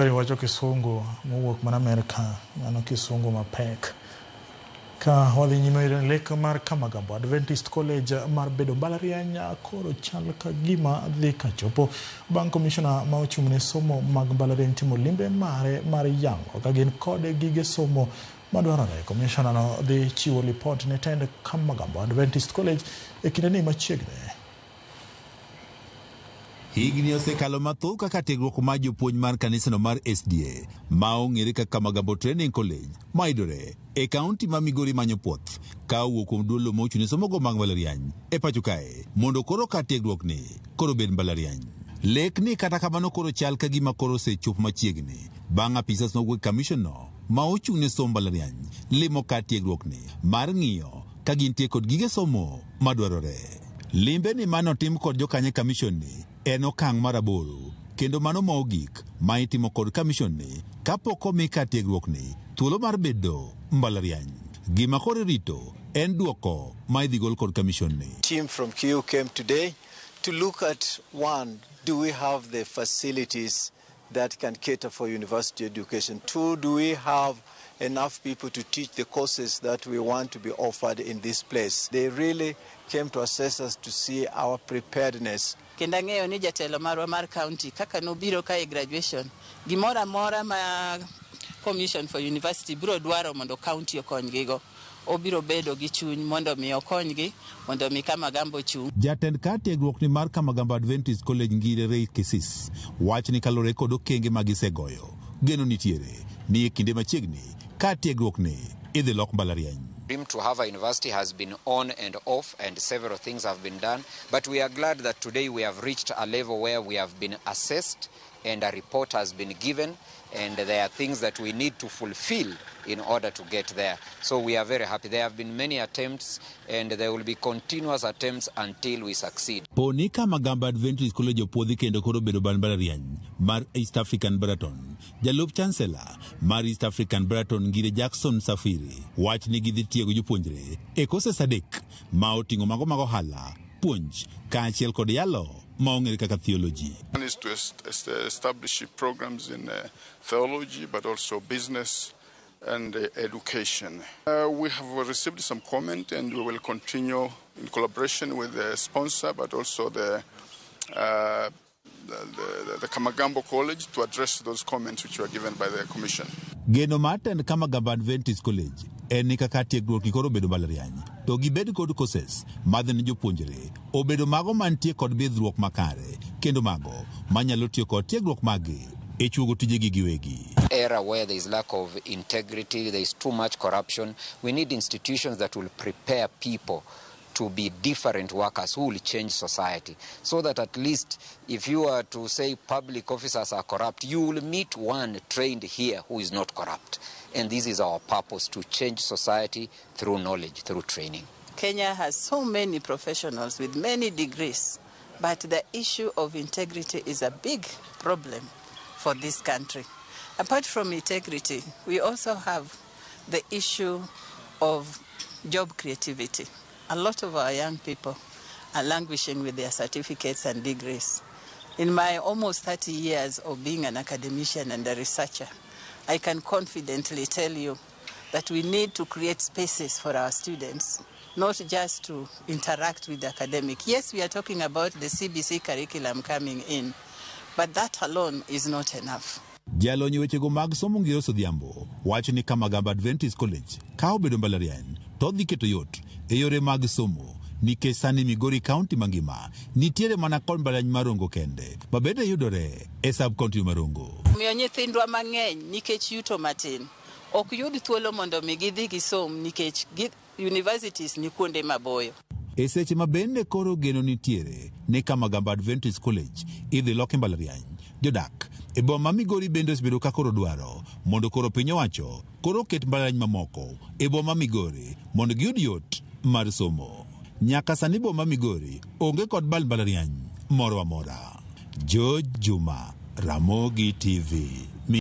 Wacho kisungu mowuok mana Amerka, mano kisungu mapek. Ka wadhi nyime yudo ni lek mar Kamagambo Adventist College mar bedo mbalariany koro chal ka gima dhi kachopo bang' komishona ma ochung' ne somo mag mbalariany timo limbe mare mar yango ka gin kod gige somo madwarore. Komishona no dhi chiwo lipot ne tend Kamagambo Adventist College e kinde ni machiegni. Higni osekalo mathoth kaka tiegruok mar jopuonj mar kanisano mar SDA ma ong'ere kaka Kamagambo Training College mayudore e kaunti ma Migori manyo puoth ka owuok kuom duol mochung' ne somogo mag mbalariany e pacho kae mondo koro kar tiegruok ni koro bed mbalariany. Lek ni kata kamano koro chal ka gima koro osechopo machiegni bang' apisas mawuok e commission no ma ochung' ne somo mbalariany limo kar tiegruok ni mar ng'iyo ka gintie kod gige somo madwarore. Limbe ni manotim kod jokanyo commission ni en okang' mar 8 kendo mano ma ogik ma itimo kod commission ni kapok omi kar tiegruok ni thuolo mar bedo mbalariany. Gima koro irito en duoko ma idhi gol kod commission ni. Team from KU came today to look at, one, do we have the facilities that can cater for university education? Two, do we have enough people to teach the courses that we want to be offered in this place? They really came to assess us to see our preparedness. Kendo ang'eyo ni jatelo marwa mar county kaka nobiro ka e graduation, gimoro amora ma Commission for University biro dwaro mondo county okonygigo, obiro bedo gi chuny mondo mi okonygi mondo mi Kamagambo chung'. Jatend kar tiegruok ni mar Kamagambo Adventist College Ngire Ray Kisis wach ni kaluwore kod okenge ma gisegoyo, geno nitiere ni e kinde machiegni kar tiegruok ni idhi lok mbalariany. Dream to have a university has been on and off, and several things have been done, but we are glad that today we have reached a level where we have been assessed and a report has been given, and there are things that we need to fulfill in order to get there. So we are very happy. There have been many attempts, and there will be continuous attempts until we succeed. Poni Kamagambo Adventist College opuodhi kendo koro bedo mbalariany mar East African Baraton. Jalup Chancellor mar East African Baraton Ngire Jackson Safiri wach ni gidhi tiego jopuonjre e courses 3 ma oting'o mago mag ohala, puonj kaachiel kod yalo ma ong'ere kaka theology. One is to establish programs in theology, but also business and education. We have received some comment, and we will continue in collaboration with the sponsor, but also the Kamagambo College to address those comments which were given by the commission. Geno mar tend Kamagambo Adventist College en ni kaka tiegruok ni koro obedo mbalariany to gibed kod courses madhi ne jopuonjre obedo mago mantie kod bidhruok makare kendo mago manyalo tiyo kod tiegruok maggi e chuogo tijegi giwegi. Era where there is lack of integrity, there is too much corruption. We need institutions that will prepare people to be different workers who will change society, so that at least if you are to say public officers are corrupt, you will meet one trained here who is not corrupt. And this is our purpose, to change society through knowledge, through training. Kenya has so many professionals with many degrees, but the issue of integrity is a big problem for this country. Apart from integrity, we also have the issue of job creativity. A lot of our young people are languishing with their certificates and degrees. In my almost 30 years of being an academician and a researcher, I can confidently tell you that we need to create spaces for our students, not just to interact with the academic. Yes, we are talking about the CBC curriculum coming in, but that alone is not enough. Jalony wechego mag somo Ngire Odhiambo wacho ni Kamagambo Adventist College ka obedo mbalariany to dhi keto yot e yore mag somo nikech sani Migori County mangima nitiere mana kod mbalariany mar Rongo kende ma bende yudore e sub county mar Rongo. Omiyo nyithindwa mang'eny nikech yuto matin ok yud thuolo mondo mi gidhi gisom nikech universities ni kuonde maboyo. E seche ma bende koro geno nitiere ni Kamagambo Adventist College idhi loki mbalariany, jodak e boma Migori bende osebedo ka koro dwaro mondo koro piny owacho koro ket mbalariany mamoko e boma Migori mondo giyud yot mar somo. Nyaka sani boma Migori onge kod mbalariany moro amora. George Juma, Ramogi TV.